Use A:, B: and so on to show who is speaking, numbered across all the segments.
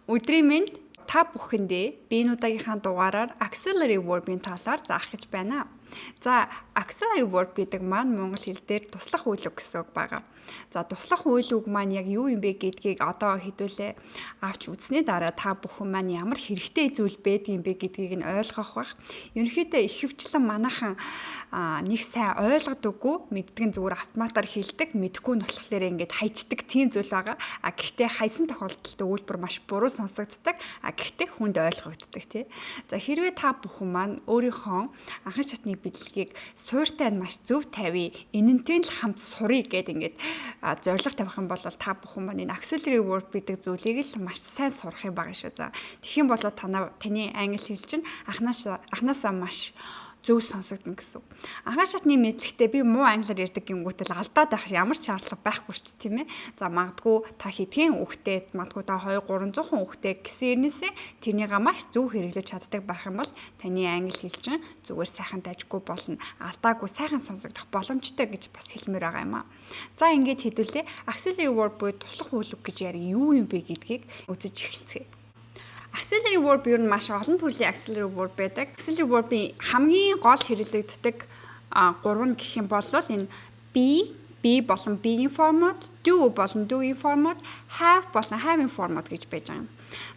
A: Өдрийн мэнд. Та бүхэндээ би энэ удаагийнхаа дугаараар auxiliary verb-ийн талаар заах гэж байна. За, auxiliary verb гэдэг маань монгол хэл дээр туслах үйл үг гэсэн үг байгаа. За, туслах үйл үг маань яг юу юм бэ гэдгийг одоо хэдүүлээ авч үзсний дараа та бүхэн маань ямар хэрэгтэй зүйл байдгийм бэ гэдгийг нь ойлгох бах. Ерөнхийдөө ихэвчлэн манайхан нэг сайн ойлгодоггүй, мэддэг нь зүгээр автоматар хэлдэг, мэдэхгүй нь болохоор ингээд хайчдаг тийм зүйл байгаа. А гэхдээ хайсан тохиолдолд өгүүлбэр маш буруу сонсогддог. А гэхдээ хүнд ойлгогддог, тий. За, хэрвээ та бүхэн маань өөрийнхөө анхан шатны бэлтгэлийг суурьтай нь маш зөв тавья, энэнтэй л хамт суръя гэд ингээд зорилго тавих юм бол та бүхэн маань энэ auxiliary verb гэдэг зүйлийг л маш сайн сурах юм байгаа шүү. За, тэгэх юм бол таны англи хэл чинь анхнаасаа маш зөв сонсогдно гэсэн. Анхан шатны мэдлэгтээ би муу англиар ярьдаг гингүүтэл алдаад байх ямар ч шаардлага байхгүй ч, тийм ээ. За, магадгүй та хэдхэн үгтэй, магадгүй та 2 300 үгтэй гэсэн хэрнээсээ тэрнийгээ маш зөв хэрэглэж чаддаг байх юм бол таны англи хэл чинь зүгээр сайхан дажгүй болно. Алдаагүй сайхан сонсогдох боломжтой гэж бас хэлмээр байгаа юм аа. За, ингээд хэдүүлээ auxiliary verb буюу туслах үйл үг гэж яри юу юм бэ гэдгийг үзэж эхэлцгээе. Auxiliary verb ер нь маш олон төрлийн auxiliary verb байдаг. Auxiliary verb-ийн хамгийн гол хэрэглэгддэг гурав нь гэх юм бол энэ be, be болон be-ийн формууд, do болон do-ийн формууд, have болон have-ийн формууд гэж байж байгаа юм.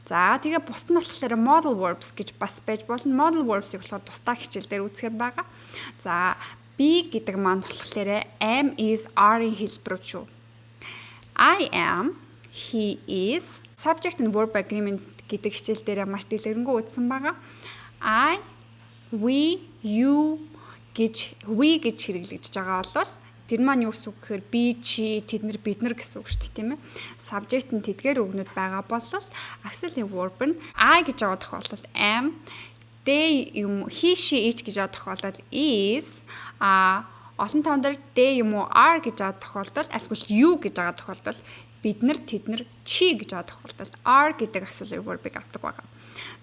A: За, тэгээ бусд нь болохоор modal verbs гэж бас байж болно. Modal verbs-ыг болохоор тусдаа хичээл дээр үзэхээр байгаа. За, be гэдэг маань болохоор am, is, are-ын хэлбэрүүд шүү. I am, he is, subject and verb agreement гэдэг хичээл дээр маш дэлгэрэнгүй үзсэн байгаа. I, we, you гэж, we гэж хэрэглэгдэж байгаа бол тэр маань юу гэсэн үг гэхээр би, чи, тэд нар, бид нар гэсэн үг шүү дээ, тийм ээ. Subject нь тэдгээр үгнүүд байгаа бол auxiliary verb нь I гэж байгаа тохиолдолд am, they юм, he, she, it гэж байгаа тохиолдолд is, а олон тоон дээр they юм уу are гэж байгаа тохиолдолд, эсвэл you гэж байгаа тохиолдолд, бид нар, тэд нар, чи гэж байгаа тохиолдолд are гэдэг auxiliary verb-ыг авдаг байгаа.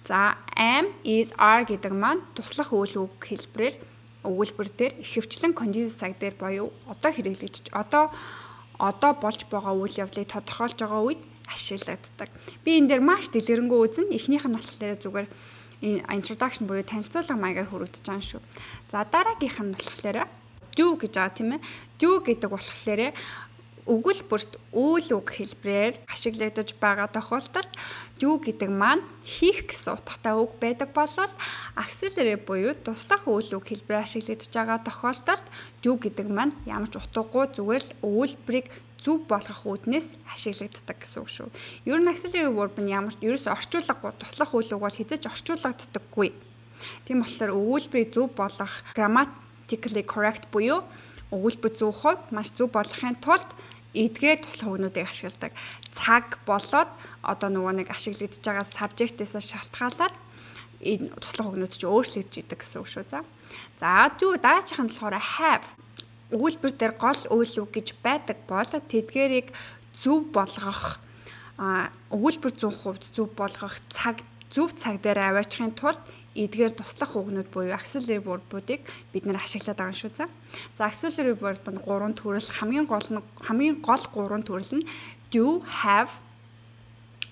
A: За, am, is, are гэдэг маань туслах үйл үг хэлбэрээр өгүүлбэр дээр ихэвчлэн continuous цаг дээр буюу одоо хэрэглэгдэж, одоо болж байгаа үйл явдлыг тодорхойлж байгаа үед ашиглагддаг. Би энэ дээр маш дэлгэрэнгүй үзнэ. Эхнийх нь болохоор зүгээр introduction буюу танилцуулга маягаар хүрэгдэж байгаа юм шүү. За, дараагийнх нь болохоор do гэж байгаа, тийм ээ. Do гэдэг болохоор өгүүлбэрт үйл үг хэлбэрээр ашиглагдаж байгаа тохиолдолд do гэдэг маань хийх гэсэн утгатай үг байдаг болвол, auxiliary буюу туслах үйл үг хэлбэрээр ашиглагдаж байгаа тохиолдолд do гэдэг маань ямар ч утгагүй, зүгээр л өгүүлбэрийг зөв болгох үүднээс ашиглагддаг гэсэн үг шүү. Ер нь auxiliary verb нь ямар ч ерөөсө орчуулгагүй, туслах үйл үг бол хэзээ ч орчуулгаддаггүй. Тийм болохоор өгүүлбэрийг зөв болгох, grammatically correct буюу өгүүлбэр 100% маш зөв болгохын тулд эдгээр туслах үгнүүдийг ашигладаг. Цаг болоод одоо нөгөө нэг ашиглагдж байгаа subject-ээс шалтгаалаад энэ туслах үгнүүд чинь өөрчлөгдөж идэг гэсэн үг шүү. За. За, юу дараачих нь болохоор have. Өгүүлбэр дээр гол үйл үг гэж байдаг бол тэдгэрийг зөв болгох, өгүүлбэр 100% зөв болгох, цаг, зөв цаг дээр аваачихын тулд эдгээр туслах үгнүүд буюу auxiliary verb-уудыг бид нэр ашиглаад байгаа юм шүү. За. За, auxiliary verb нь гурван төрөл, хамгийн гол нь, хамгийн гол гурван төрөл нь do, have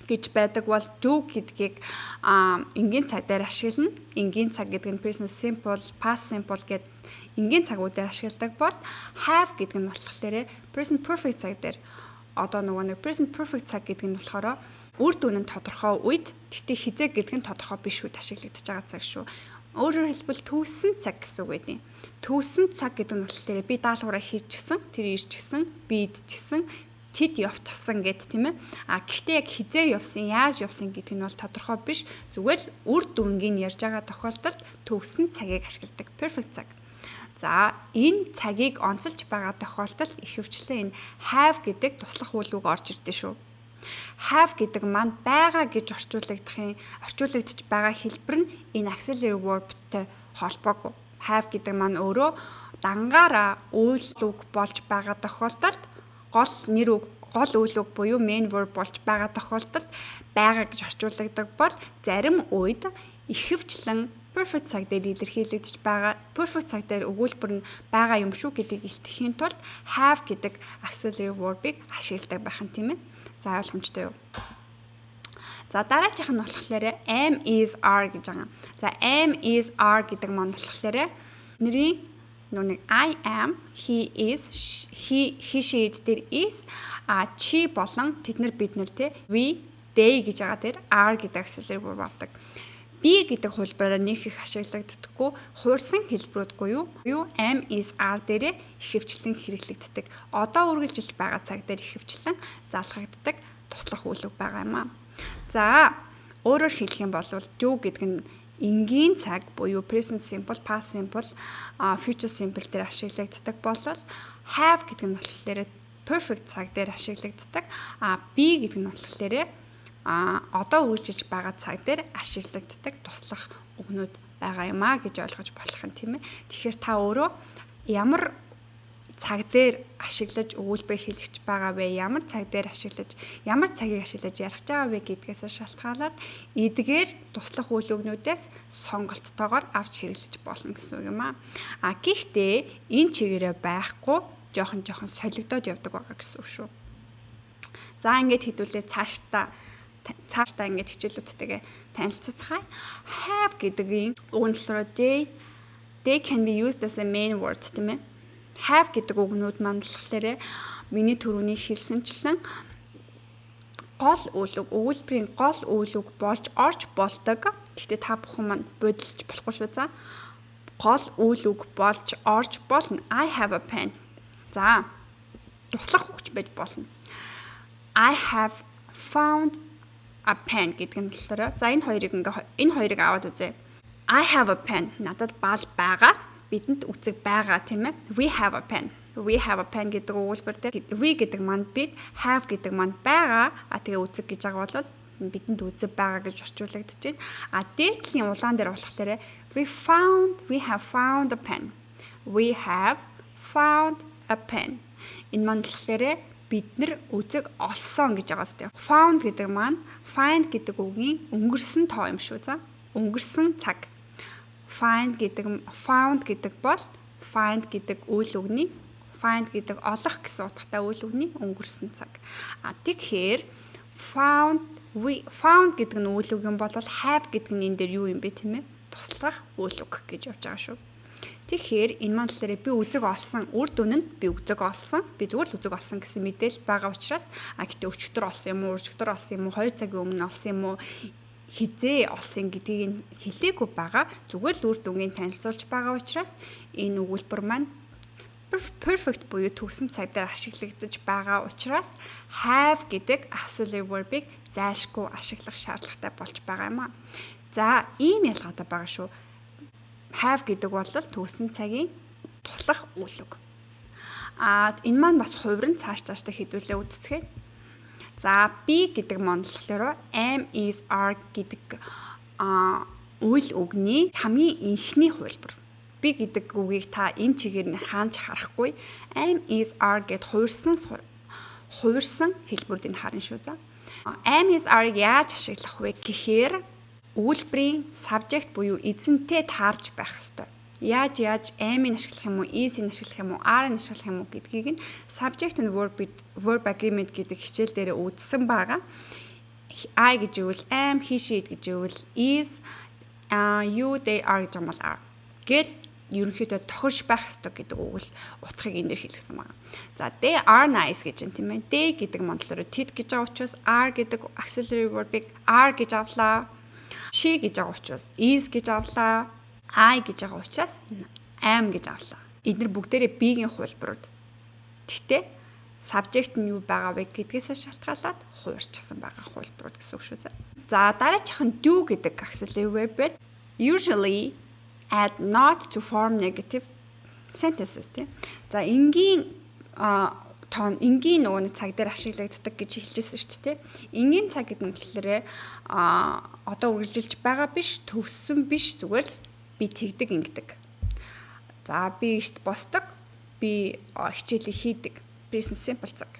A: гэж байдаг бол do гэдгийг энгийн цаг дээр ашиглана. Энгийн цаг гэдэг нь present simple, past simple гэдэг энгийн цагуудаар ашигладаг бол have гэдэг нь болохоор present perfect цаг дээр, одоо нөгөө нэг present perfect цаг гэдэг нь болохоор үр дүн нь тодорхой үед, гэхдээ хэзээ гэдэг нь тодорхой биш үед ашиглагдаж байгаа цаг шүү. Өөрөөр хэлбэл төгссөн цаг гэсэн үг байдаг. Төгссөн цаг гэдэг нь болохоор би даалгавраа хийчихсэн, тэр ирчихсэн, би идчихсэн, тэд явчихсан гэд, тийм ээ. А гэхдээ яг хэзээ явсан, яаж явсан гэдэг нь бол тодорхой биш. Зүгээр л үр дүнгийг ярьж байгаа тохиолдолд төгссөн цагийг ашигладаг. Perfect цаг. За, энэ цагийг онцолж байгаа тохиолдолд ихэвчлэн энэ have гэдэг туслах үйл үг орж ирдэ шүү. Have гэдэг маань байгаа гэж орчуулагдаж байгаа хэлбэр нь энэ auxiliary verb-тэй холбоогүй. Have гэдэг маань өөрөө дангаараа үйл үг болж байгаа тохиолдолд, гол нэр үг, гол үйл үг буюу main verb болж байгаа тохиолдолд байгаа гэж орчуулагддаг бол зарим үед ихэвчлэн perfect цаг дээр илэрхийлэгдэж байгаа, perfect цаг дээр өгүүлбэр нь байгаа юм шүү гэдгийг илтгэхийн тулд have гэдэг auxiliary verb-ыг ашигладаг байх нь, тийм ээ. За, ойлгомжтой юу? За, дараачих нь болохоор am, is, are гэж байгаа. За, am, is, are гэдэг маань болохоор нэрийн нүг I am, he is, he, she, it дээр is, а чи болон тэд нар, бид нар те, we, they гэж байгаа дээр are гэдэг auxiliary verb авдаг. Be гэдэг хувилбараар нэг их ашиглагддаггүй, хувирсан хэлбэрүүдгүй юу am, is, are дээрээ ихэвчлэн хэрэглэгддэг. Одоо үргэлжилж байгаа цаг дээр ихэвчлэн залгагддаг туслах үйл үг байгаа юм аа. За, өөрөөр хэлэх юм бол do гэдэг нь энгийн цаг буюу present simple, past simple, future simple дээр ашиглагддаг болол have гэдэг нь болохоор perfect цаг дээр ашиглагддаг. А be гэдэг нь болохоор одоо үргэлжилж байгаа цаг дээр ашиглагддаг туслах үгнүүд байгаа юм а гэж ойлгож болох юм, тийм ээ. Тэгэхээр та өөрөө ямар цаг дээр ашиглаж өгүүлбэр хэлэгч байгаа вэ? Ямар цаг дээр ашиглаж, ямар цагийг ашиглаж ярих байгаа вэ гэдгээс шалтгаалаад эдгээр туслах үйл үгнүүдээс сонголттойгоор авч хэрэглэж болно гэсэн үг юм аа. А гэхдээ энэ чигээрээ байхгүй, жоохон жоохон солигдоод явдаг байгаа гэсэн үг шүү. За, ингээд хэдүүлээ цаашдаа ингээд хичээлүүдтэйгээ танилцацгаая. Have гэдгийн үг нь болохоор they can be used as a main word, тийм ээ. Have гэдэг үгнүүд маань болохоор миний түрүүний хэлсэнчлэн гол үйл үг, өгүүлбэрийн гол үйл үг болж орж болдог. Гэхдээ та бүхэн маань бодилж болохгүй шүү, за. Гол үйл үг болж орж болно. I have a pen. За, туслах үг ч байж болно. I have found a pen гэдэг нь болохоор, за, энэ хоёрыг ингээ энэ хоёрыг аваад үзье. I have a pen. Надад бал байгаа. Бидэнд үцэг байгаа, тийм ээ. We have a pen. We have a pen гэдэг өгүүлбэр дээр we гэдэг маань бид, have гэдэг маань байгаа. А тэгээ үзэг гэж байгаа бол бидэнд үзэг байгаа гэж орчуулагдаж байна. А дээд талын улаан дээр болохоор we have found a pen. We have found a pen. Энэ маань болохоор бид нар үзэг олсон гэж байгаа сте. Found гэдэг маань find гэдэг үгийн өнгөрсөн тоо юм шүү, за. Өнгөрсөн цаг. Find гэдэг, found гэдэг бол find гэдэг үйл үгний, find гэдэг олох гэсэн утгатай үйл үгний өнгөрсөн цаг. А тэгэхээр found, we found гэдэг нь үйл үг юм бол have гэдэг нь энэ дээр юу юм бэ, тийм ээ? Туслах үйл үг гэж явж байгаа шүү. Тэгэхээр энэ маань болохоор би үзэг олсон, үр дүн нь би үзэг олсон, би зүгээр л үзэг олсон гэсэн мэдээлэл байгаа учраас, а гэтээ өчигдөр олсон юм уу, өчигдөр олсон юм уу, 2 цагийн өмнө олсон юм уу, хэзээ олсон гэдгийг нь хэлээгүй байгаа. Зүгээр л үр дүнгийн танилцуулж байгаа учраас энэ өгүүлбэр маань perfect буюу төгсөн цаг дээр ашиглагдаж байгаа учраас have гэдэг auxiliary verb-ыг зайлшгүй ашиглах шаардлагатай болж байгаа юм а. За, ийм ялгаатай байгаа шүү. Have гэдэг бол төгсөн цагийн туслах үйл үг. А энэ маань бас хувиран, цааш цааштай хэдүүлээ үздэцгээе. За, be гэдэг маань болохоор am, is, are гэдэг үйл үгний хамгийн энхний хувилбар. Be гэдэг үгийг та энэ чигээр нь хаанч харахгүй. Am, is, are гэд хувирсан хувирсан хэлбэрүүдийг харна шүү, за. Am, is, are-ыг яаж ашиглах вэ гэхээр өгүүлбэрийн subject буюу эзэнтэй таарч байх ёстой. Яаж яаж am-ыг ашиглах юм уу, is-ийг ашиглах юм уу, are-ыг ашиглах юм уу гэдгийг нь subject and verb agreement гэдэг хичээл дээр үзсэн байгаа. I гэж ивэл am, he, she, it гэж ивэл is, you, they, are гэж юм бол are. Гэл ерөнхийдөө тохирш байх ёстой гэдэг үг л утгыг энэ дээр хэлсэн байна. За, they are nice гэж юм, тийм ээ. They гэдэг мондлоор тэд гэж байгаа учраас are гэдэг auxiliary verb-ыг are гэж авлаа. She гэж байгаа учраас is гэж авлаа. I гэж байгаа учраас am гэж авлаа. Эдгээр бүгдээрээ be-гийн хувилбарууд. Гэхдээ subject нь юу байгаа вэ гэдгээс шалтгаалаад хувирчихсан байгаа хувилбарууд гэсэн үг шүү дээ. За, дараачих нь do гэдэг auxiliary verb байна. Usually add not to form negative sentences, тийм. За, энгийн тоон, энгийн нөгөө нэг цаг дээр ашиглагддаг гэж хэлжсэн шүү дээ. Энгийн цаг гэдэг нь болохоор одоо үргэлжилж байгаа биш, төгссөн биш, зүгээр л би тэгдэг, ингэдэг. За, би эрт босдог, би хичээлийг хийдэг. Present simple цаг.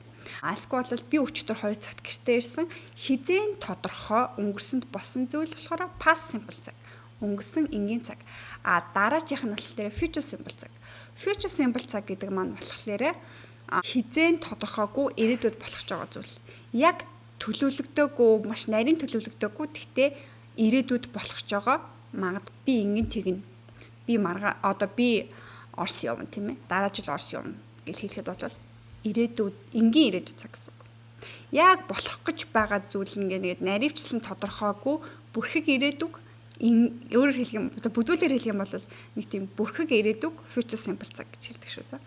A: Альсгүй бол би өчигдөр 2 цагт гэртээ ирсэн. Хэзээ нь тодорхой өнгөрсөнд болсон зүйл болохоор past simple цаг. Өнгөрсөн энгийн цаг. А дараачих нь болохоор future simple цаг. Future simple цаг гэдэг маань болохоор хэзээ нь тодорхойгүй ирээдүйд болох ч байгаа зүйл. Яг Төлөвлөгдөөгүй, маш нарийн төлөвлөгдөөгүй. Гэхдээ ирээдүйд болох ч байгаа. Магад би ингэн тэгнэ. Би маргаа одоо би Орос явна, тийм ээ. Дараа жил Орос явна гэж хэлэхэд бол ирээдүйд, энгийн ирээдүйд цаг гэсэн үг. Яг болох гэж байгаа зүйл ингээ нэгэд наривчлан тодорхойгүй бүрхэг ирээдүг, өөрөөр хэлэх юм, одоо бүдүүлээр хэлэх юм бол нэг тийм бүрхэг ирээдүг future simple цаг гэж хэлдэг шүү. За.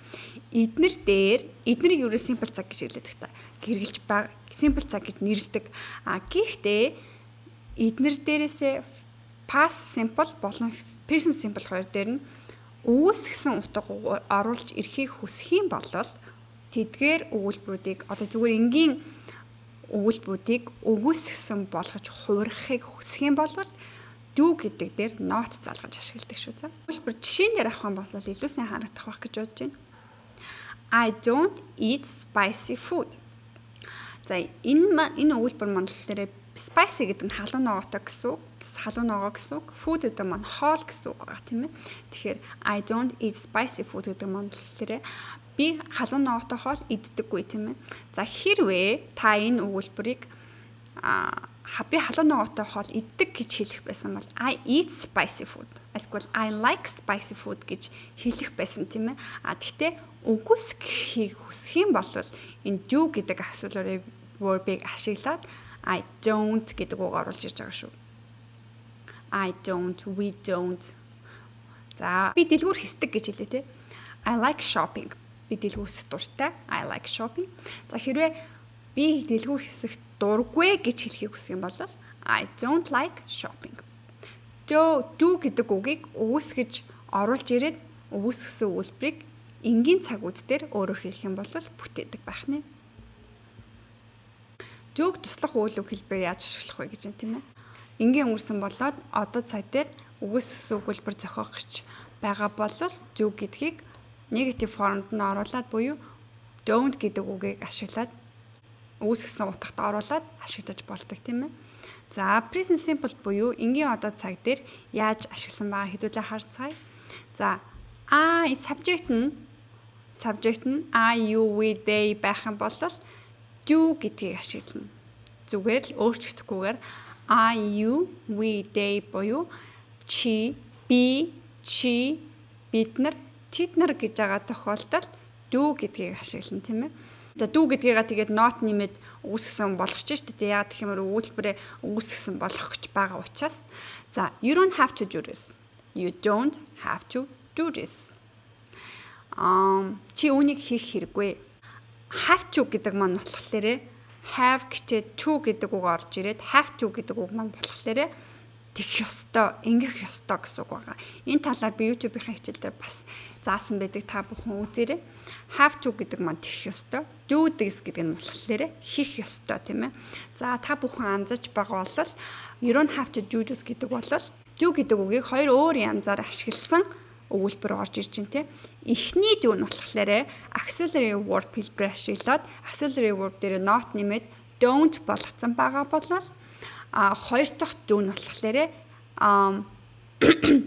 A: Эднэр дээр эднэрийг ерөө simple цаг гэж хэлдэг та. Хэрэглэж байгаа simple цаг гэж нэрлэдэг. А гэхдээ эднэр дээрээсээ past simple болон present simple хоёр дээр нь үүсгэсэн утга оруулж ирэхийг хүсэх юм бол тэдгээр өгүүлбэрүүдийг, одоо зүгээр энгийн өгүүлбэрүүдийг үгүйсгэсэн болгож хувиргахыг хүсэх юм бол do гэдэг дээр not залгаж ашигладаг шүү. За. Өгүүлбэр жишээн дээр авах юм бол илүү сайн харагдах байх гэж бодож байна. I don't eat spicy food. За, энэ өгүүлбэр маань болохоор spicy гэдэг нь халуун ногоотой гэсэн үг. Халуун ногоо гэсэн үг. Food гэдэг маань хоол гэсэн үг байгаа, тийм ээ. Тэгэхээр I don't eat spicy food гэдэг маань болохоор би халуун ногоотой хоол иддэггүй, тийм ээ. За, хэрвээ та энэ өгүүлбэрийг би халуун ногоотой хоол иддэг гэж хэлэх байсан бол I eat spicy food. Эсвэл I like spicy food гэж хэлэх байсан, тийм ээ. А тэгтээ үгүйсгэхийг хүсэх юм бол энэ do гэдэг auxiliary verb-ыг ашиглаад I don't гэдэг үг оруулж ирж байгаа шүү. I don't, we don't. За, би дэлгүүр хэсдэг гэж хэлээ те. I like shopping. Би дэлгүүр хэсэх дуртай. I like shopping. За, хэрвээ би дэлгүүр хэсэх дургүй гэж хэлэхийг хүсэх юм бол I don't like shopping. Do гэдэг үгийг үгүйсгэж оруулж ирээд үгүйсгэсэн өгүүлбэрийг энгийн цагууд дээр өөрөөр хэлэх юм бол бүтээдэг байх нэ. Do-г туслах үйл үг хэлбэрээр яаж ашиглах вэ гэж юм, тийм ээ. Энгийн өнгөрсөн болоод одоо цаг дээр үгүйсгэсэн өгүүлбэр зохиох гэж байгаа бол do гэдгийг negative form-д нь оруулаад буюу don't гэдэг үгийг ашиглаад үүсгэсэн утгад оруулаад ашиглаж болдог, тийм ээ. За, present simple буюу энгийн одоо цаг дээр яаж ашигласан байгаа хэдүүлээ харцгаая. За, I subject нь I, you, we, they байх юм бол do гэдгийг ашиглана. Зүгээр л өөрчлөгдөхгүйгээр I, you, we, they буюу чи, би, чи, бид нар, тэд нар гэж байгаа тохиолдолд do гэдгийг ашиглана, тийм ээ. За, do гэдгийгээ тэгээд not нэмээд үүсгэсэн болгож штэ дээ. Яагаад гэх юм бол өгүүлбэрээ үүсгэсэн болгох гэж байгаа учраас. За, you don't have to do this. You don't have to do this. Чи үүнийг хийх хэрэггүй. Have to гэдэг маань болохоор have гэчээ to гэдэг үг орж ирээд have to гэдэг үг маань болохоор тэгэх ёстой, ингэх ёстой гэсэн үг байгаа. Энэ талаар би YouTube-ийн хичээл дээр бас заасан байдаг, та бүхэн үзээрэй. Have to гэдэг маань тэгэх ёстой. Do this гэдэг нь болохоор хийх ёстой, тийм ээ. За, та бүхэн анзаарч байгаа бол you don't have to do this гэдэг бол do гэдэг үгийг хоёр өөр янзаар ашигласан өгүүлбэр орж ирж байна, те. Эхний do нь болохоор auxiliary verb хэлбэрээр ашиглаад auxiliary verb дээр not нэмээд don't болгоцсон байгаа бол хоёр дахь do нь болохоор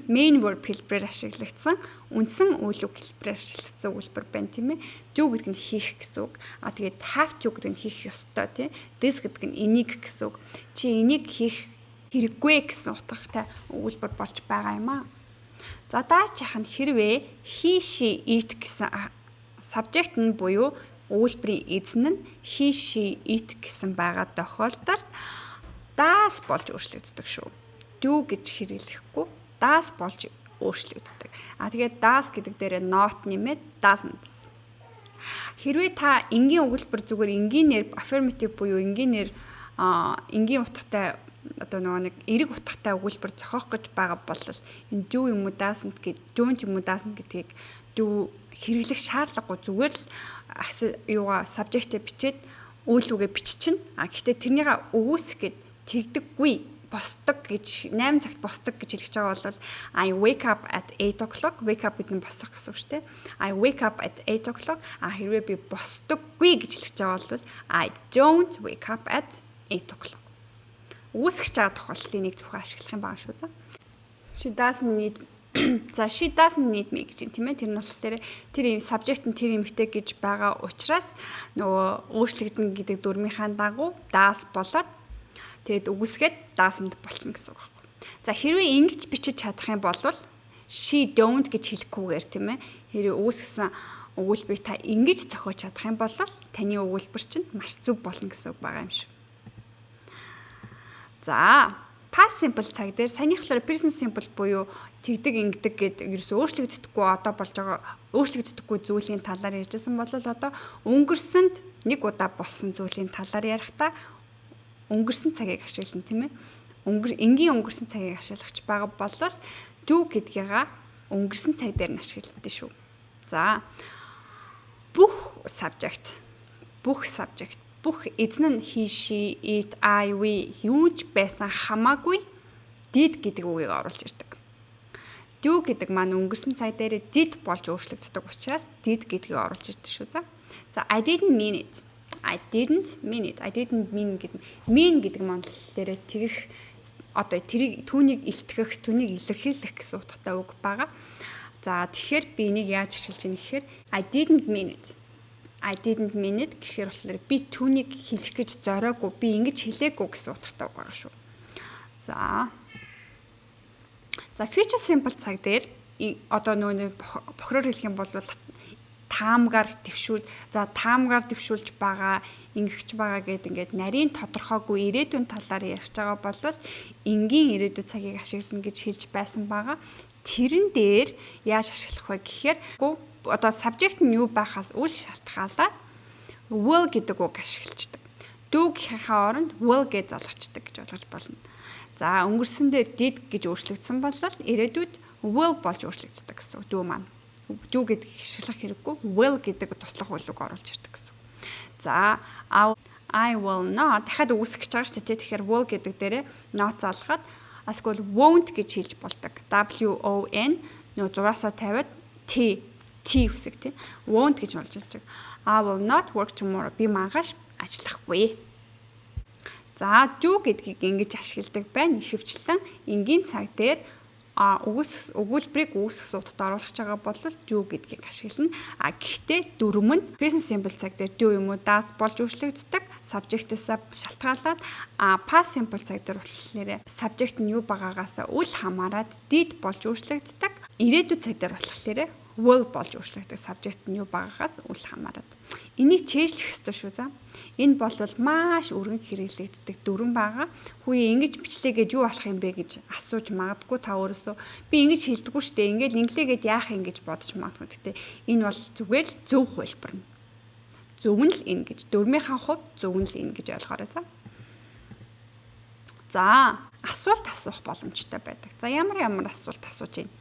A: main verb хэлбэрээр ашиглагдсан, үндсэн үйл үг хэлбэрээр ашиглагдсан өгүүлбэр байна, тийм ээ. Do гэдэг нь хийх гэсэн үг. А тэгээд have to гэдэг нь хийх ёстой, тийм. This гэдэг нь энийг гэсэн үг. Чи энийг хийх хэрэггүй гэсэн утгатай өгүүлбэр болж байгаа юм аа. За, дараачих нь хэрвээ he, she, it гэсэн subject нь буюу өгүүлбэрийн эзэн нь he, she, it гэсэн байгаа тохиолдолд does болж өөрчлөгддөг шүү. Do гэж хэрэглэхгүй does болж өөрчлөгддөг. А тэгээд does гэдэг дээрээ not нэмээд doesn't. Хэрвээ та энгийн өгүүлбэр зүгээр энгийнээр affirmative буюу энгийнээр энгийн утгатай, одоо нөгөө нэг эерэг утгатай өгүүлбэр зохиох гэж байгаа бол энэ do юм уу doesn't гэд, don't юм уу doesn't гэдгийг do хэрэглэх шаардлагагүй, зүгээр л юугаа subject-ийг бичээд үйл үгээ биччихнэ. А гэхдээ тэрнийгээ үгүйсгэх гээд тэгдэггүй, босдог гэж, 8 цагт босдог гэж хэлж байгаа бол I wake up at 8 o'clock. Wake up гэдэг нь босох гэсэн үг шүү дээ. I wake up at 8 o'clock. А хэрвээ би босдоггүй гэж хэлж байгаа бол I don't wake up at 8 o'clock. Үүсгэж байгаа тохиолдлын нэг зөвхөн ашиглах юм байна шүү, за. She doesn't need За, she doesn't need me гэж юм, тийм ээ. Тэр нь болохоор тэр юм subject нь тэр эмэгтэй гэж байгаа учраас нөгөө өөрчлөгдөн гэдэг дүрмийнхаа дагуу does болоод, тэгээд үгүйсгээд doesn't болчихно гэсэн үг байхгүй. За, хэрвээ ингэж бичиж чадах юм бол she don't гэж хэлэхгүйгээр, тийм ээ. Хэрвээ үүсгэсэн өгүүлбэрийг та ингэж зохиож чадах юм бол таны өгүүлбэр чинь маш зөв болно гэсэн үг байгаа юм шүү. За, past simple цаг дээр саяных болохоор present simple буюу тэгдэг, ингэдэг гэдэг ерөөсөө өөрчлөгддөггүй, одоо болж байгаа өөрчлөгддөггүй зүйлийн талаар ярьжсэн бол одоо өнгөрсөнд нэг удаа болсон зүйлийн талаар ярихдаа өнгөрсөн цагийг ашиглана, тийм ээ. Энгийн өнгөрсөн цагийг ашиглах байгаа бол do гэдгийга өнгөрсөн цаг дээр нь ашигладаг шүү. За, бүх subject, бүх эзэн нь he, she, it, I, we юу ч байсан хамаагүй did гэдэг үгийг оруулж ирдэг. Do гэдэг маань өнгөрсөн цаг дээр did болж өөрчлөгддөг учраас did гэдгийг оруулж ирдэг шүү. За. За, I didn't mean it. I didn't mean it. I didn't mean гэдэг, mean гэдэг маань болохоор тэгэх, одоо тэрийг, түүнийг илтгэх, түүнийг илэрхийлэх гэсэн утгатай үг байгаа. За, тэгэхээр би энийг яаж ашиглаж байна гэхээр I didn't mean it. I didn't mean it гэхээр болохоор би түүнийг хэлэх гэж зориогүй, би ингэж хэлээгүй гэсэн утгатай үг байгаа шүү. За. За, future simple цаг дээр одоо нөгөө бохироор хэлэх юм бол таамгаар дэвшүүл, за, таамгаар дэвшүүлж байгаа, ингэхж байгаа гэд ингээд нарийн тодорхойгүй ирээдүйн талаар ярих байгаа бол энгийн ирээдүйн цагийг ашиглана гэж хэлж байсан байгаа. Тэрэн дээр яаж ашиглах вэ гэхээр одоо subject нь юу байхаас үл шалтгаалаад will гэдэг үг ашиглаждаг. Do гэхийнхээ оронд will гэж залгачдаг гэж ойлгож болно. За, өнгөрсөн дээр did гэж өөрчлөгдсөн бол ирээдүйд will болж өөрчлөгддөг гэсэн үг. Do маань. Do гэдгийг ашиглах хэрэггүй, will гэдэг туслах үйл үг оруулж ирдэг гэсэн. За, I will not дахиад үүсгэж байгаа шүү дээ. Тэгэхээр will гэдэг дээрээ not залгаад эсвэл won't гэж хэлж болдог. W O N нөө зураасаа тавиад T T үсэг, тий. Won't гэж болж байгаа. I will not work tomorrow. Би маргааш ажиллахгүй. За, do гэдгийг ингэж ашигладаг байна. Ихэвчлэн энгийн цаг дээр өгүүлбэрийг үүсгэсэн утгад оруулах байгаа бол do гэдгийг ашиглана. А гэхдээ дүрэм нь present simple цаг дээр do юм уу does болж өөрчлөгддөг. Subject-ээс шалтгаалаад, а past simple цаг дээр болохоор subject нь юу байгаагаас үл хамааран did болж өөрчлөгддөг. Ирээдүйн цаг дээр болохоор will болж өөрчлөгдөг, subject нь юу байгаагаас үл хамааран. Энийг цээжлэх ёстой шүү, за. Энэ бол маш өргөн хэрэглэгддэг дүрэм байгаа. Хүүе, ингэж бичлээ гэж юу болох юм бэ гэж асууж магадгүй та өөрөөсөө, би ингэж хэлдэггүй шүү дээ. Ингээл инглээгээд яах юм гэж бодож магадгүй. Гэхдээ энэ бол зүгээр л зөв хувилбар нь. Зөв нь л энэ гэж, дүрмийнхаа хувьд зөв нь л энэ гэж ойлгоорой, за. За, асуулт асуух боломжтой байдаг. За, ямар ямар асуулт асууж байна?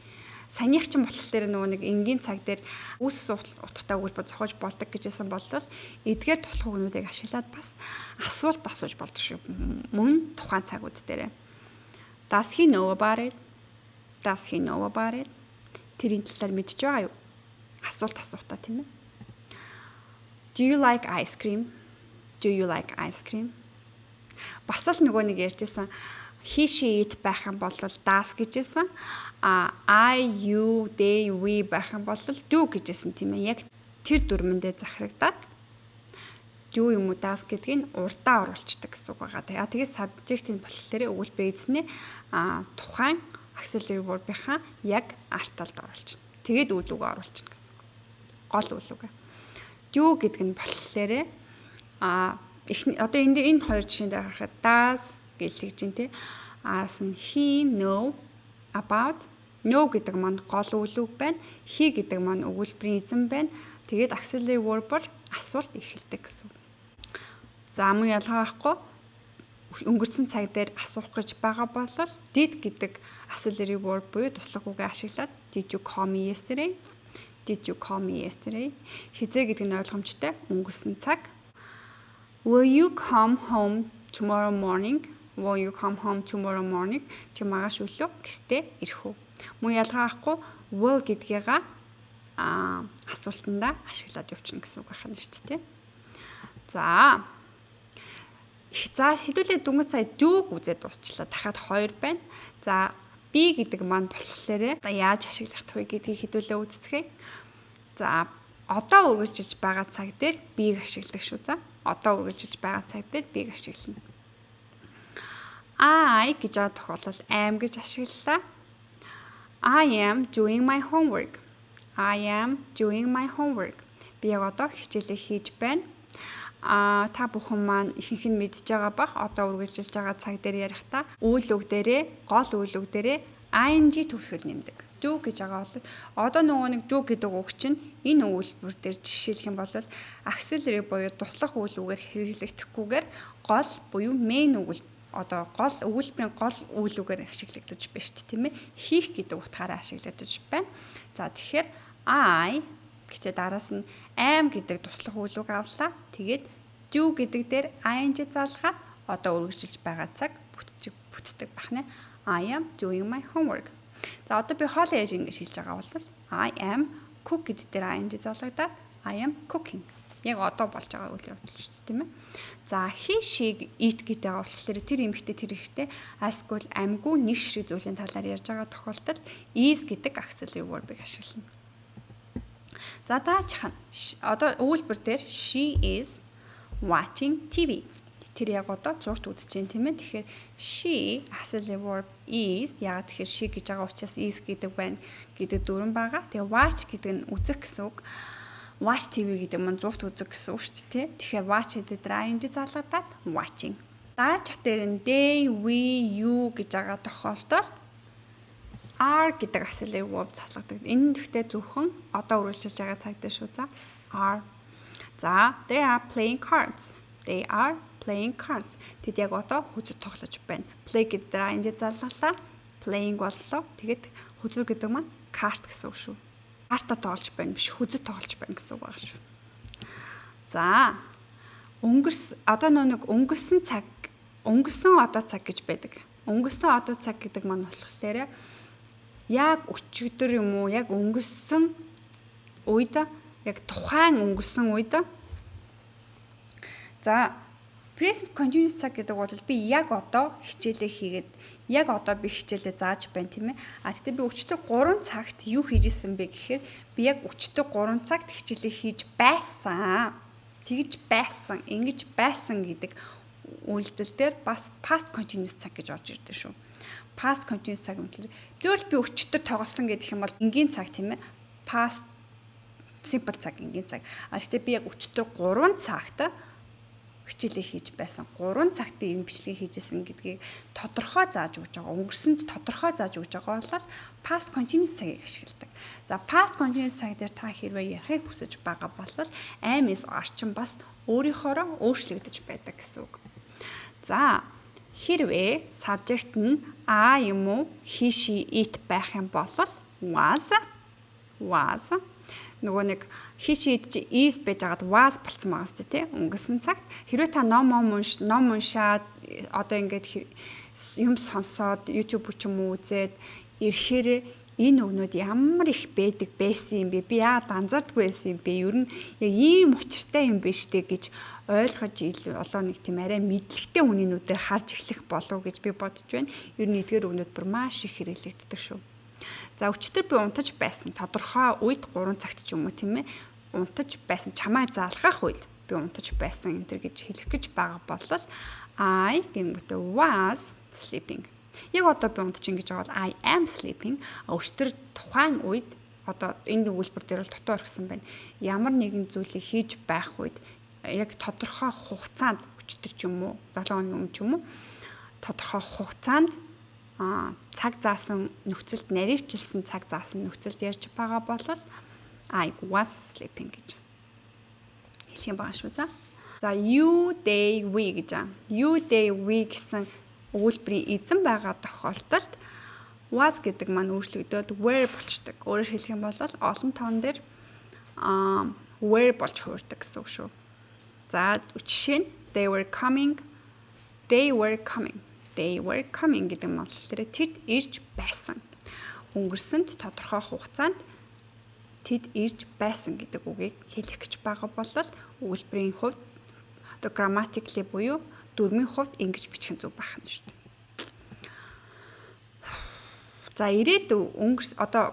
A: Саяных чинь болохоор нөгөө нэг энгийн цаг дээр үс утгатай өгүүлбэр зохиож болдог гэжсэн бол эдгээр туслах үгнүүдийг ашиглаад бас асуулт асууж болдог шүү. Мөн тухайн цагууд дээр. Does he know about it? Does he know about it? Тэрийн талаар мэдж байгаа юу? Асуулт асуухтаа, тийм ээ. Do you like ice cream? Do you like ice cream? Бас л нөгөө нэг ярьжсэн he, she, it байх юм бол does гэжсэн. А I, you, they, we байх юм бол do гэжсэн, тийм ээ. Яг тэр дүрмэндээ захирагдаад do юм уу does гэдгийг урдаа оруулцдаг гэсэн үг байгаа. Тэгээ тэгээд subject-ийн болохоор өгүүлбэр эзнээ тухайн auxiliary verb-ийнхаа яг ард талд оруулчихна. Тэгээд үйл үгээ оруулчихна гэсэн үг. Гол үйл үг. Do гэдэг нь болохоор их одоо энэ энэ хоёр жишээн дээр харахад does гэж тэгж чинь, тий. Араас нь he know about, know гэдэг маань гол үйл үг байна. He гэдэг маань өгүүлбэрийн эзэн байна. Тэгээд auxiliary verb-оор асуулт эхэлдэг гэсэн. За, мөн ялгаа байхгүй, өнгөрсөн цаг дээр асуух гэж байгаа бол did гэдэг auxiliary verb буюу туслах үгээ ашиглаад did you call me yesterday? Did you call me yesterday? Хэзээ гэдэг нь ойлгомжтой, өнгөрсөн цаг. Will you come home tomorrow morning? Will you come home tomorrow morning? Чи маргааш өглөө гэртээ ирэх үү? Мөн ялгаа авахгүй will гэдгийг асуултандаа ашиглаад явчихна гэсэн үг байна шүү дээ. За. За, хэдүүлээ дөнгөж сая do-г үзээд дуусчлаа. Дахиад хоёр байна. За. Be гэдэг маань болохоор одоо яаж ашиглах вэ гэдгийг хэдүүлээ үздэхээ. За, одоо үргэлжилж байгаа цаг дээр be-г ашигладаг шүү, за. Одоо үргэлжилж байгаа цаг дээр be-г ашиглана. I гэж байгаа тохиолдолд am гэж ашиглалаа. I am doing my homework. I am doing my homework. Би яг одоо хичээлээ хийж байна. А та бүхэн маань ихэнх нь мэдж байгаа бах, одоо үргэлжилж байгаа цаг дээр ярихдаа үйл үг дээрээ, гол үйл үг дээрээ ing төгсгөл нэмдэг. Do гэж байгаа бол одоо нөгөө нэг do гэдэг үг чинь энэ өгүүлбэр дээр жишээлэх юм бол auxiliary буюу туслах үйл үгээр хэрэглэгдэхгүйгээр гол буюу main үгэл, одоо гол өгүүлбэрийн гол үйл үгээр ашиглагдаж байна шүү дээ, тийм ээ. Хийх гэдэг утгаараа ашиглагдаж байна. За, тэгэхээр I гэчээ дараас нь am гэдэг туслах үйл үг авлаа. Тэгээд do гэдэг дээр ing залгаад одоо үргэлжилж байгаа цаг бүтчих бүтдэг бахна. I am doing my homework. За, одоо би хоолоо яаж ингэж хэлж байгаа бол I am cook гэдэг дээр ing залгагдаад I am cooking. Яг одоо болж байгаа үйл явдал шүү дээ, тийм ээ. За, he, she, it гэдэг байгаа болохоор тэр эмэгтэй, тэр эрэгтэй, альсгүй амьгүй нэг шиг зүйлийн талаар ярьж байгаа тохиолдолд is гэдэг auxiliary verb-ыг ашиглана. За, дараачих нь одоо өгүүлбэр дээр she is watching TV. Тэр яг одоо зурт үзэж байна, тийм ээ. Тэгэхээр she auxiliary verb is, яагаад тэгэхээр she гэж байгаа учраас is гэдэг байна гэдэг дүрэм байгаа. Тэгээ watch гэдэг нь үзэх гэсэн үг. Watch TV гэдэг маань зурт үзэх гэсэн үг шүү дээ. Тэгэхээр watch гэдэг дээр ing залгагдаад watching. Дараачих дээр нь they, we, you гэж байгаа тохиолдолд are гэдэг auxiliary verb заслагдаг. Энэ гэхдээ зөвхөн одоо үргэлжилж байгаа цаг дээр шүү, за. Are. За, they are playing cards. They are playing cards. Тэд яг одоо хөзөр тоглож байна. Play гэдэг дээр ing залгалаа. Playing боллоо. Тэгээд хөзөр гэдэг маань карт гэсэн үг шүү. Карта тоглож байна биш, хөзөр тоглож байна гэсэн үг байгаа шүү. За, өнгөрс одоо нөө нэг өнгөрсөн цаг, өнгөрсөн одоо цаг гэж байдаг. Өнгөрсөн одоо цаг гэдэг маань болохоор яг өчигдөр юм уу, яг өнгөрсөн үед, яг тухайн өнгөрсөн үед. За, present continuous цаг гэдэг бол би яг одоо хичээлээ хийгээд, яг одоо би хичээлээ зааж байна, тийм ээ. А тэгтээ би өчигдөр 3 цагт юу хийж исэн бэ гэхээр би яг өчигдөр 3 цагт хичээлээ хийж байсан. Тэгж байсан, ингэж байсан гэдэг үйлдэл дээр бас past continuous цаг гэж орж ирдэг шүү. Past continuous цаг юм тэгэхээр зөвхөн би өчигдөр тоглосон гэдэг юм бол энгийн цаг, тийм ээ. Past simple цаг, энгийн цаг. А гэхдээ би яг өчигдөр 3 цагт хичээлээ хийж байсан. 3 цагт би энэ бичлэгийг хийжсэн гэдгийг тодорхой зааж өгч байгаа. Өнгөрсөнд тодорхой зааж өгч байгаа бол past continuous цагийг ашигладаг. За, past continuous цаг дээр та хэрвээ ярихыг хүсэж байгаа бол am, is, are чинь бас өөрийнхоороо өөрчлөгдөж байдаг гэсэн үг. За, хэрвээ subject нь I юм уу, he, she, it байх юм бол was. Was, нөгөө нэг he, she, it чи is байж байгаад was болцсон байгаа сте, тий, өнгөрсөн цагт. Хэрвээ та ном уншаад, одоо ингээд юм сонсоод, YouTube ч юм уу үзээд ирэхээр энэ үгнүүд ямар их байдаг байсан юм бэ? Би яагаад анзаардаггүй байсан юм бэ? Ер нь яг ийм учиртай юм биш үү гэж ойлгож, илүү олон нэг тийм арай мэдлэгтэй хүний нүдээр харж эхлэх болов гэж би бодож байна. Ер нь эдгээр үгнүүд бүр маш их хэрэглэгддэг шүү. За, өчигдөр би унтаж байсан. Тодорхой үед, 3 цагт ч юм уу, тийм ээ. Унтаж байсан. Чамайг залгах үед би унтаж байсан энэ төр гэж хэлэх гэж байгаа бол I гингүүтээ was sleeping. Яг одоо би унтаж ингэж байгаа бол I am sleeping. Өчигдөр тухайн үед, одоо энэ өгүүлбэр дээр бол дутуу орхисон байна. Ямар нэгэн зүйлийг хийж байх үед, яг тодорхой хугацаанд, өчигдөр ч юм уу, 7 хоногийн өмнө ч юм уу, тодорхой хугацаанд, цаг заасан нөхцөлд, наривчилсан цаг заасан нөхцөлд ярьж байгаа бол I was sleeping гэж хэлэх юм байгаа шүү, за. За, you, they, we гэж. You, they, we гэсэн өгүүлбэрийн эзэн байгаа тохиолдолд was гэдэг маань өөрчлөгдөөд were болчдөг. Өөрөөр хэлэх юм бол олон тоон дээр were болж хувирдаг гэсэн үг шүү. За, жишээ нь they were coming, they were coming, they were coming гэдэг нь болохоор тэд ирж байсан. Өнгөрсөнд тодорхой хугацаанд тэд ирж байсан гэдэг үгийг хэлэх гэж байгаа бол өгүүлбэрийн хувьд одоо grammatically буюу дүрмийн хувьд ингэж бичих нь зөв байх нь шүү дээ. За, ирээдүй өнгөрс одоо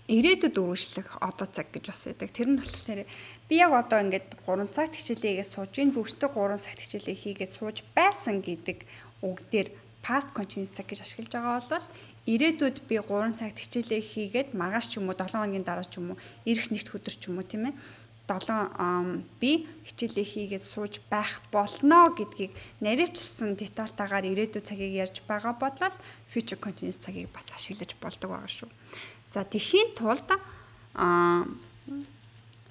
A: ирээдүйд үргэлжлэх одоо цаг гэж бас байдаг. Тэр нь болохоор би яг одоо ингээд 3 цагт хичээлээ хийгээд сууж ийн, би өчигдөр 3 цагт хичээлээ хийгээд сууж байсан гэдэг үг дээр past continuous цаг гэж ашиглаж байгаа бол ирээдүйд би 3 цагт хичээлээ хийгээд маргааш ч юм уу, 7 хоногийн дараа ч юм уу, ирэх нэгд өдөр ч юм уу, тийм ээ, 7 би хичээлээ хийгээд сууж байх болно гэдгийг наривчлсан детальтайгаар ирээдүйн цагийг ярьж байгаа бол future continuous цагийг бас ашиглаж болдог байгаа шүү. За, тэгэхийн тулд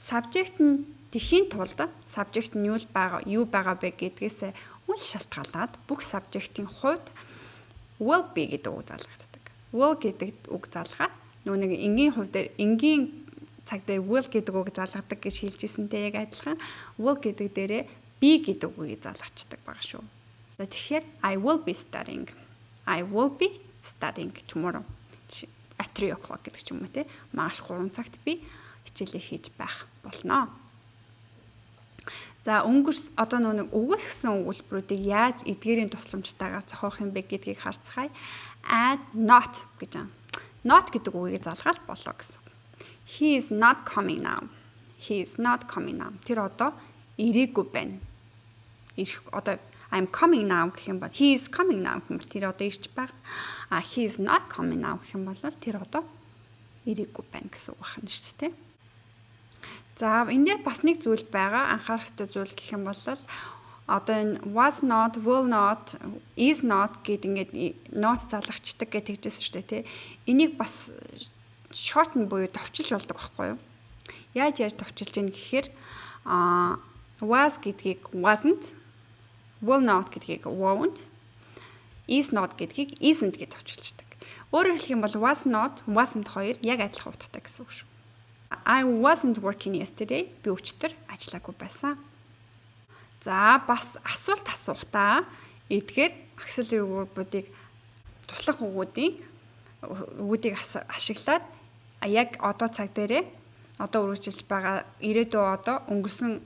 A: subject нь тэгэхийн тулд subject нь юу байгаа бэ гэдгээс үл шалтгаалаад бүх subject-ийн хувьд will be гэдэг үг залгагддаг. Will гэдэг үг залгаад нөгөө нэг энгийн хувь дээр, энгийн цаг дээр will гэдэг үг залгадаг гэж хэлж ирсэнтэй яг адилхан will гэдэг дээрээ be гэдэг үгийг залгачдаг байгаа шүү. За, тэгэхээр I will be studying. I will be studying tomorrow at 3 o'clock гэдэг ч юм уу, те. Маргааш 3 цагт би хичээлээ хийж байх болно. За, өнгөрс одоо нөгөө нэг үгүйсгэсэн өгүүлбэрүүдийг яаж эдгээрийн тусламжтайгаар зохиох юм бэ гэдгийг харцгаая. Add not гэж байна. Not гэдэг үгийг залгаал болоо гэсэн. He is not coming now. He is not coming now. Тэр одоо ирээгүй байна. Ирэх одоо I'm coming now гэх юм бол, he is coming now гэх юм бол тэр одоо ирж байгаа. А he is not coming now гэх юм бол тэр одоо ирээгүй байна гэсэн үг байна шүү дээ. За, энэ дээр бас нэг зүйл байгаа. Анхаарах ёстой зүйл гэх юм бол одоо энэ was not, will not, is not гэд ингээд not залгачдаг гэж тэгжсэн шүү дээ, тий. Энийг бас shorten буюу товчилж болдог байхгүй юу? Яаж товчилж ийн гэхээр was гэдгийг wasn't, will not гэдгийг won't, is not гэдгийг isn't гэж товчилждаг. Өөрөөр хэлэх юм бол was not, wasn't хоёр яг адилхан утгатай гэсэн үг шүү. I wasn't working yesterday. Би өчигдөр ажиллаагүй байсан. За, бас асуулт асуухдаа эдгээр auxiliary verb-уудыг, туслах үгүүдийг ашиглаад яг одоо цаг дээрээ, одоо үргэлжилж байгаа ирээдүй, одоо өнгөрсөн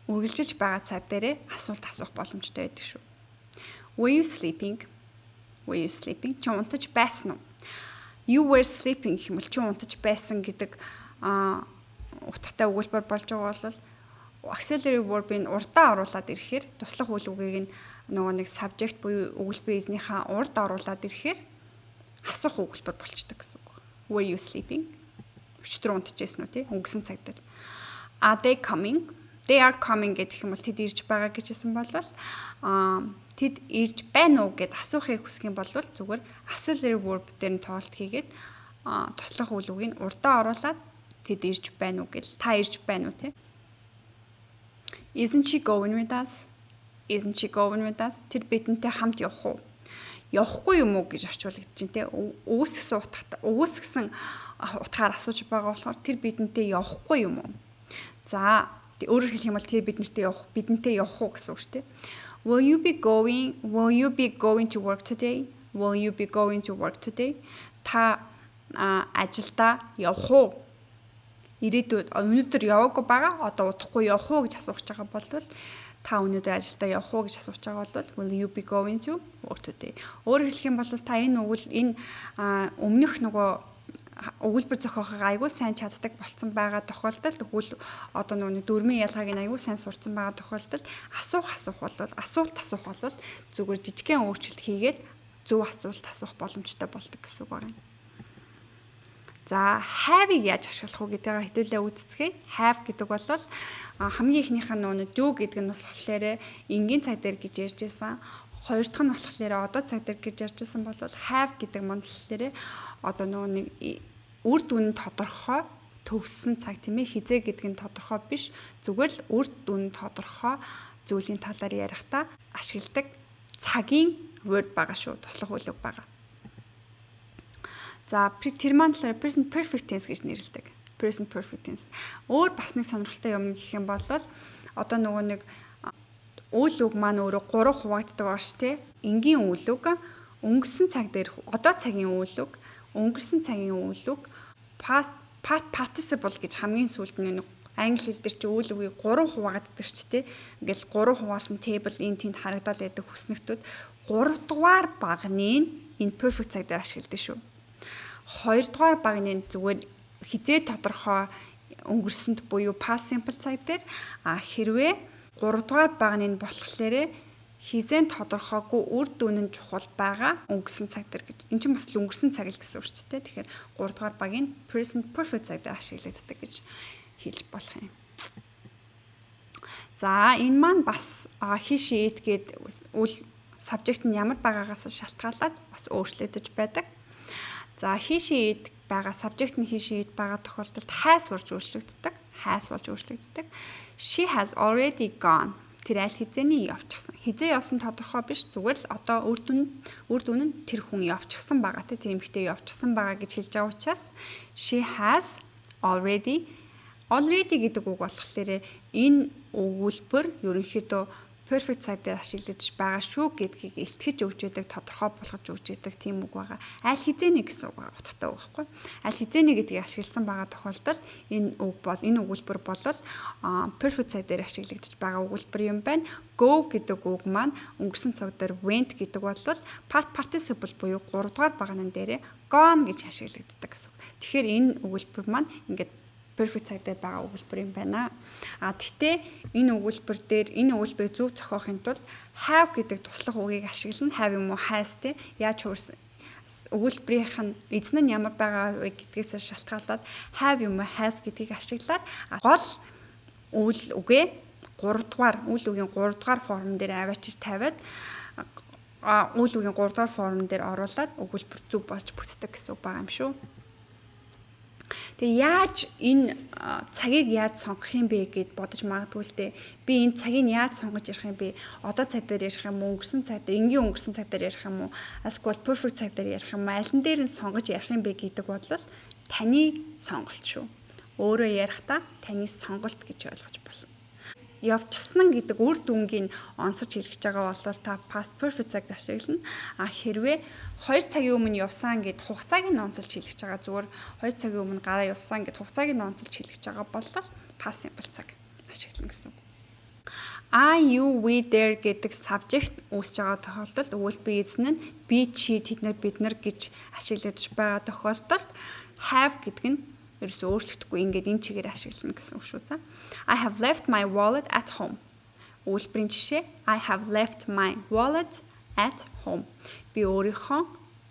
A: үргэлжиж байгаа цаг дээрээ асуулт асуух боломжтой байдаг шүү. Were you sleeping? Were you sleeping? Чи унтаж байсан уу? You were sleeping гэх юм бол чи унтаж байсан гэдэг утгатай өгүүлбэр болж байгаа бол auxiliary verb-ийг урдаа оруулаад ирэхээр, туслах үйл үгийг нь нөгөө нэг subject буюу өгүүлбэр эзнийхээ урд оруулаад ирэхээр асуух өгүүлбэр болчдөг гэсэн үг. Were you sleeping? Өчигдөр унтаж байсан уу, тий? Өнгөрсөн цаг дээр. Are they coming? They are coming гэх юм бол тэд ирж байгаа гэж хэлсэн бол тэд ирж байна уу гэд асуухыг хүсэх юм бол зүгээр auxiliary verb дээр нь тоолт хийгээд туслах үйл үгийг урдаа оруулаад тэд ирж байна уу гэл, та ирж байна уу, тий? Isn't she going with us? Isn't she going with us? Тэр бидэнтэй хамт явах уу? Явахгүй юм уу гэж орчуулагдаж чинь, те, үгүйсгэсэн утгатай, үгүйсгэсэн утгаар асууж байгаа болохоор тэр бидэнтэй явахгүй юм уу? За, өөрөөр хэлэх юм бол тэр бидэнтэй явах уу гэсэн үг шүү дээ. Will you be going to work today? Will you be going to work today? Та ажилдаа явах уу? Ирээдүйд, өнөөдөр яваагүй байгаа. Одоо удахгүй явах уу гэж асуух байгаа бол, та өнөөдөр ажилдаа явах уу гэж асууж байгаа бол will you be going to work today? Өөрөөр хэлэх юм бол та энэ өгөл энэ өмнөх нөгөө өгүүлбэр зохиохыг аягүй сайн чаддаг болцсон байгаа тохиолдолд, өгүүл одоо нөгөө дүрмийн ялгааг нь аягүй сайн сурцсан байгаа тохиолдолд асуух бол, асуулт асуух бол зүгээр жижигхэн өөрчлөлт хийгээд зөв асуулт асуух боломжтой болдог гэсэн үг байна. За, have-ыг яаж ашиглах уу гэдгийг хэдүүлээ үзцгээе. Have гэдэг бол хамгийн эхнийх нь нөгөө do гэдэг нь болохоор энгийн цаг дээр гэж ярьж байсан. Хоёр дахь нь болохоор одоо цаг дээр гэж ярьж байсан бол have гэдэг маань болохоор одоо нөгөө нэг үр дүн тодорхой төгссөн цаг, тийм ээ, хэзээ гэдэг нь тодорхой биш, зүгээр л үр дүн тодорхой зүйлийн талаар ярихдаа ашигладаг цагийн verb байгаа шүү, туслах үйл үг байгаа. За, тэр маань болохоор present perfect tense гэж нэрлэдэг. Present perfect tense. Өөр бас нэг сонирхолтой юм гэх юм бол одоо нөгөө нэг үйл үг маань өөрөө гурав хуваагддаг байгаа шүү, дээ. Энгийн үйл үг, өнгөрсөн цаг дээр, одоо цагийн үйл үг, өнгөрсөн цагийн үйл үг, past past participle гэж хамгийн сүүлд нь нэг англи хэл дээр чи үйл үгийг гурав хуваагддаг ч тий. Ингээл гурав хуваасан table энэ тэнд харагдал байдаг хүснэгтүүд. Гурав дугаар багны энэ perfect цаг дээр ашигладаг шүү. Хоёрдугаар багны зүгээр хэзээ тодорхой өнгөрсөнд буюу past simple цаг дээр, а хэрвээ гуравдугаар багны нь болохоор хэзээ тодорхойгүй үр дүн нь чухал байгаа өнгөрсөн цаг дээр гэж. Энд чинь бас л өнгөрсөн цаг л гэсэн үг шүү дээ. Тэгэхээр 3 дугаар багийн present perfect цаг дээр ашиглагддаг гэж хэлж болох юм. За, энэ маань бас he, she, it гээд үйл subject нь ямар байгаагаас шалтгаалаад бас өөрчлөгдөж байдаг. За, he, she, it байгаа, subject нь he, she, it байгаа тохиолдолд has болж өөрчлөгддөг. Has болж өөрчлөгддөг. She has already gone. Тэр аль хэзээний явчихсан. Хэзээ явсан тодорхой биш. Зүгээр л одоо үр дүн нь тэр хүн явчихсан байгаа, тэр эмэгтэй явчихсан байгаа гэж хэлж байгаа учраас she has already. Already гэдэг үг болохоор энэ өгүүлбэр ерөнхийдөө perfect цаг дээр ашиглаж байгаа шүү гэдгийг илтгэж өгч яадаг, тодорхой болгож өгч яадаг тийм үг байгаа. Аль хэзээний гэсэн үг байгаа, утгатай үг байхгүй. Аль хэзээний гэдгийг ашигласан байгаа тохиолдолд энэ үг бол, энэ өгүүлбэр бол perfect цаг дээр ашиглагдаж байгаа өгүүлбэр юм байна. Go гэдэг үг маань өнгөрсөн цаг дээр went гэдэг бол past participle буюу 3 дугаар баганан дээрээ gone гэж ашиглагддаг гэсэн. Тэгэхээр энэ өгүүлбэр маань ингээд perfect цаг дээр байгаа өгүүлбэр юм байна. А тэгтээ энэ өгүүлбэр дээр, энэ өгүүлбэрийг зөв зохиохын тулд have гэдэг туслах үгийг ашиглана. Have юм уу, has, те, яаж хуурсан өгүүлбэрийнх нь эзэн нь ямар байгаа вэ гэдгээс шалтгаалаад have юм уу, has гэдгийг ашиглаад гол үйл үгээ 3 дугаар, үйл үгийн 3 дугаар форм дээр аваачиж тавиад, үйл үгийн 3 дугаар форм дээр оруулаад өгүүлбэр зөв болж бүтдэг гэсэн үг байгаа юм шүү. Тэгээ яаж энэ цагийг яаж сонгох юм бэ гэд бодож магадгүй л дээ. Би энэ цагийг яаж сонгож ярих юм бэ? Одоо цаг дээр ярих юм уу? Өнгөрсөн цаг дээр, энгийн өнгөрсөн цаг дээр ярих юм уу? Эсвэл perfect цаг дээр ярих юм уу? Аль нь дээр нь сонгож ярих юм бэ гэдэг бодлол таны сонголт шүү. Өөрөө ярихдаа таны сонголт гэж ойлгож болно. Явчихсан гэдэг үр дүнгийн онцож хэлж байгаа бол та past perfect цагт ашиглана. А хэрвээ 2 цагийн өмнө явсан гэд хугацааг нь онцолж хэлж байгаа, зүгээр 2 цагийн өмнө гараа явсан гэд хугацааг нь онцолж хэлж байгаа бол past simple цаг ашиглана гэсэн үг. I, you, we, they гэдэг subject үүсэж байгаа тохиолдолд, өгүүлбэрийн эзэн нь би, чи, тэд нар, бид нар гэж ашиглаж байгаа тохиолдолд have гэдэг нь ерөөсөө өөрчлөгдөхгүй, ингээд энэ чигээр ашиглана гэсэн үг шүү. За. I have left my wallet at home. Өгүүлбэрийн жишээ: I have left my wallet at home. Би өөрийнхөө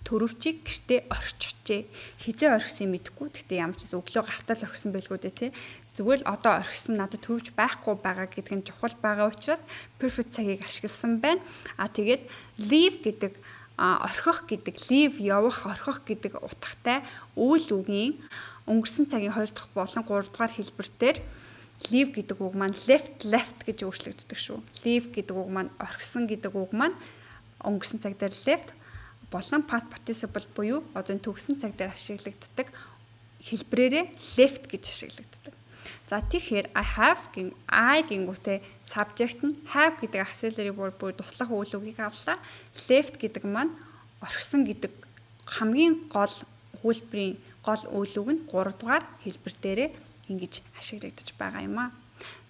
A: төрөвчийг гэртээ орхичихжээ. Хэзээ орхисон мэдэхгүй. Гэхдээ ямар ч зүйл өглөө гартал орхисон байлгүй дээ, тий. Зүгээр л одоо орхисон, надад төрөвч байхгүй байгаа гэдэг нь чухал байгаа учраас perfect цагийг ашигласан байна. А тэгээд leave гэдэг, орхих гэдэг, leave явах, орхих гэдэг утгатай үйл үгийн өнгөрсөн цагийн 2 дахь болон 3 дугаар хэлбэр дээр leave гэдэг үг маань left, left гэж өөрчлөгддөг шүү. Leave гэдэг үг маань, орхисон гэдэг үг маань өнгөрсөн цаг дээр left болон past participle буюу одоо энэ төгссөн цаг дээр ашиглагддаг хэлбэрээрээ left гэж ашиглагддаг. За, тэгэхээр I have гин, I гингүүтээ subject нь have гэдэг auxiliary verb буюу туслах үйл үгийг авлаа. Left гэдэг маань орхисон гэдэг хамгийн гол өгүүлбэрийн гол үйл үг нь 3 дугаар хэлбэр дээрээ ингэж ашиглагдаж байгаа юм аа.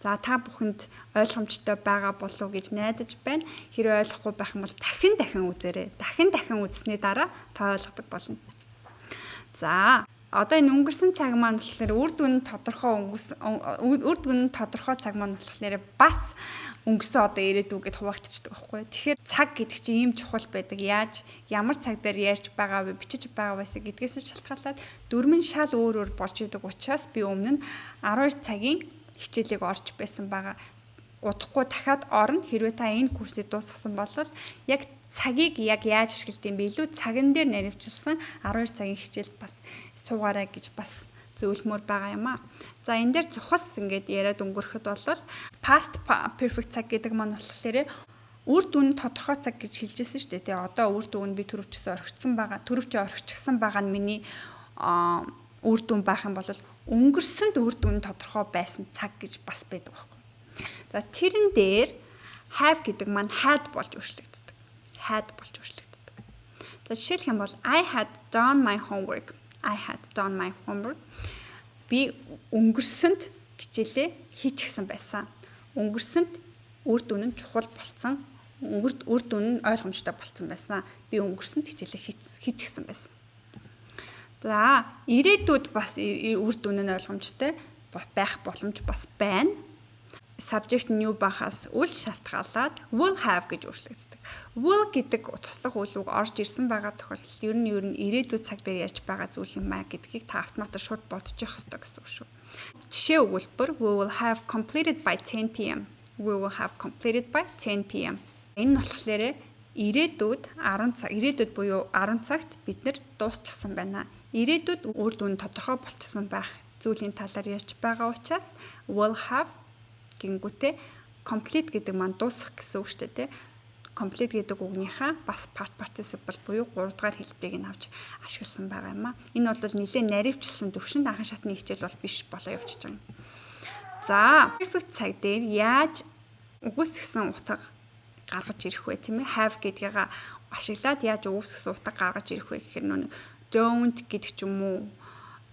A: За, та бүхэнд ойлгомжтой байгаа болов уу гэж найдаж байна. Хэрвээ ойлгохгүй байх юм бол дахин дахин үзээрэй. Дахин дахин үзсний дараа та ойлгодог болно. За, одоо энэ өнгөрсөн цаг маань болохоор үр дүн нь тодорхой, өнгөрсөн үр дүн нь тодорхой цаг маань болохоор бас өнгөрсөн, одоо, ирээдүй гэд хуваагдчихдаг байхгүй. Тэгэхээр цаг гэдэг чинь ийм чухал байдаг. Яаж, ямар цаг дээр ярьж байгаа вэ, бичиж байгаа вэ гэдгээс шалтгаалаад дүрмэн шал өөр өөр болж идэг учраас би өмнө нь 12 цагийн хичээлийг орж байсан байгаа. Удахгүй дахиад орно. Хэрвээ та энэ курсыг дуусгасан бол яг цагийг яг яаж ашигладаг юм бэ? Илүү цаган дээр наривчилсан 12 цагийн хичээлд бас суугаарай гэж бас зөвлөмөр байгаа юм а. За, энэ дээр цухас ингээд яриад өнгөрөхөд бол past perfect цаг гэдэг маань болохоор үр дүн тодорхой цаг гэж хэлжсэн шүү дээ. Тэгээ одоо үр дүн, би түрүүчсэн орхицсан байгаа. Түрүүчээ орхичихсан байгаа нь миний үр дүн байх юм бол өнгөрсөнд үр дүн тодорхой байсан цаг гэж бас байдаг байхгүй. За, тэрэн дээр have гэдэг маань had болж өөрчлөгддөг. Had болж өөрчлөгддөг. За, жишээлх юм бол I had done my homework. I had done my homework. Би өнгөрсөнд хичээлээ хийчихсэн байсан. Өнгөрсөнд үр дүн нь чухал болцсон. Өнгөрт үр дүн нь ойлгомжтой болцсон байсан. Би өнгөрсөнд хичээлээ хийчихсэн байсан. За, ирээдүйд бас үр дүн нь ойлгомжтой байх боломж бас байна. Subject нь юу байхаас үл шалтгаалаад will have гэж өөрчлөгддөг. Will гэдэг туслах үйл үг орж ирсэн байгаа тохиолдолд ер нь ирээдүйд цаг дээр ярьж байгаа зүйл юм аа гэдгийг та автоматар шууд бодож явах ёстой гэсэн үг шүү. Жишээ өгүүлбэр: We will have completed by 10 p.m. We will have completed by 10 p.m. Энэ нь болохоор ирээдүйд 10 цаг, ирээдүйд буюу 10 цагт бид нар дуусчихсан байна. Ирээдүйд үр дүн тодорхой болчихсон байх зүйлийн талаар ярьж байгаа учраас will have гэнгүүтээ complete гэдэг маань дуусах гэсэн үг шүү дээ, тий. Complete гэдэг үгнийхээ бас past participle буюу 3 дугаар хэлбэрийг нь авч ашигласан байгаа юм а. Энэ бол нэлээд наривчлсан төвшөнд анхан шатны хичээл бол биш болоо явчихж байгаа юм. За, perfect цаг дээр яаж үгүйсгэсэн утга гаргаж ирэх вэ, тийм ээ? Have гэдгийг ашиглаад яаж үгүйсгэсэн утга гаргаж ирэх вэ гэхээр нөө don't гэдэг ч юм уу,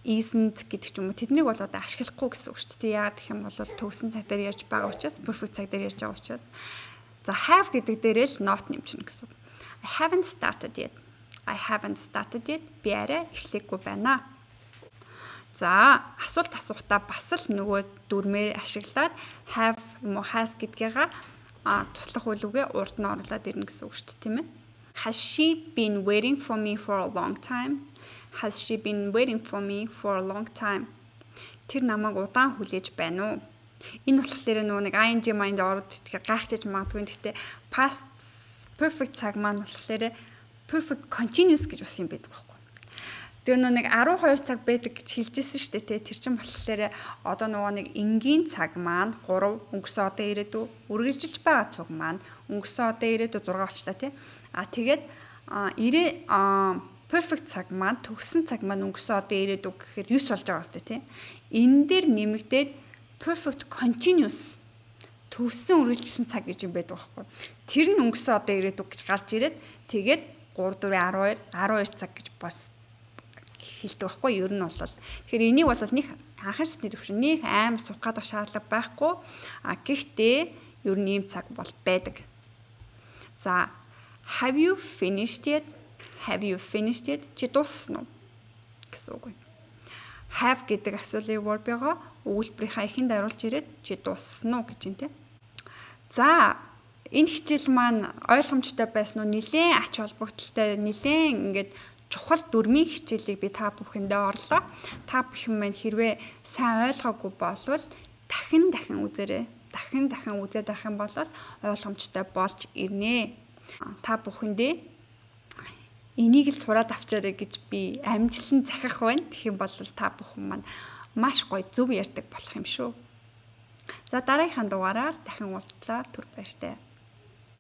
A: isn't гэдэг ч юм уу, тэднийг бол одоо ашиглахгүй гэсэн үг шүү дээ. Яагаад гэх юм бол төгсөн цаг дээр ярьж байгаа учраас, perfect цаг дээр ярьж байгаа учраас за have гэдэг дээрээ л not нэмчихнэ гэсэн үг. I haven't started yet. I haven't started yet. Би арай эхлээгүй байна. За, асуулт асуухтаа бас л нөгөө дүрмээр ашиглаад have юм уу has гэдгийга туслах үйл үгээ урд нь оруулаад ирнэ гэсэн үг шүү дээ, тийм ээ. Has she been waiting for me for a long time? Has she been waiting for me for a long time? Тэр намайг удаан хүлээж байна уу? Энэ болохоор нөгөө нэг ing mind ороод ичихээ гайхчихж магадгүй. Гэхдээ past perfect цаг маань болохоор perfect continuous гэж бас юм байдаг байхгүй. Тэгээ нөгөө нэг 12 цаг байдаг гэж хэлжсэн шүү дээ, тий. Тэр чинь болохоор одоо нөгөө нэг энгийн цаг маань 3, өнгөрсөн, одоо, ирээдүй, үргэлжилж байгаа цаг маань өнгөрсөн, одоо, ирээдүй 6 болчлаа, тий. А тэгээд perfect цаг маань, төгссөн цаг маань өнгөрсөн, одоо, ирээдүй гэхээр 9 болж байгаа хэвээр, тий. Энэ дээр нэмэгдээд perfect continuous, төгссөн үргэлжилсэн цаг гэж юм байдаг байхгүй. Тэр нь өнгөрсөн, одоо, ирээдүй гэж гарч ирээд тэгээд 3 4 12 12 цаг гэж бас хэлдэг байхгүй ер нь бол. Тэгэхээр энийг бол нэг анхан шатны төвшин нэг амар суух гадах шаардлага байхгүй. А гэхдээ ер нь ийм цаг бол байдаг. За, have you finished yet? Have you finished yet? Чи дууссан уу гэсэн үг байна. Have гэдэг auxiliary verb-ийг өгүүлбэрийнхаа эхэнд оруулж ирээд чи дууссан уу гэж юм, те. За, энэ хичээл маань ойлгомжтой байсан уу? Нилээн ач холбогдолтой, нилээн ингээд чухал дүрмийн хичээлийг би та бүхэндээ орлоо. Та бүхэн маань хэрвээ сайн ойлгоогүй болвол дахин дахин үзээрэй. Дахин дахин үзээд байх юм бол ойлгомжтой болж ирнэ. Та бүхэндээ энийг л сураад авчаарай гэж би амжилан захих байна. Тэгэх юм бол та бүхэн маань маш гоё зөв ярьдаг болох юм шүү. За, дараагийнхаа дугаараар дахин уулзлаа. Түр баяртай.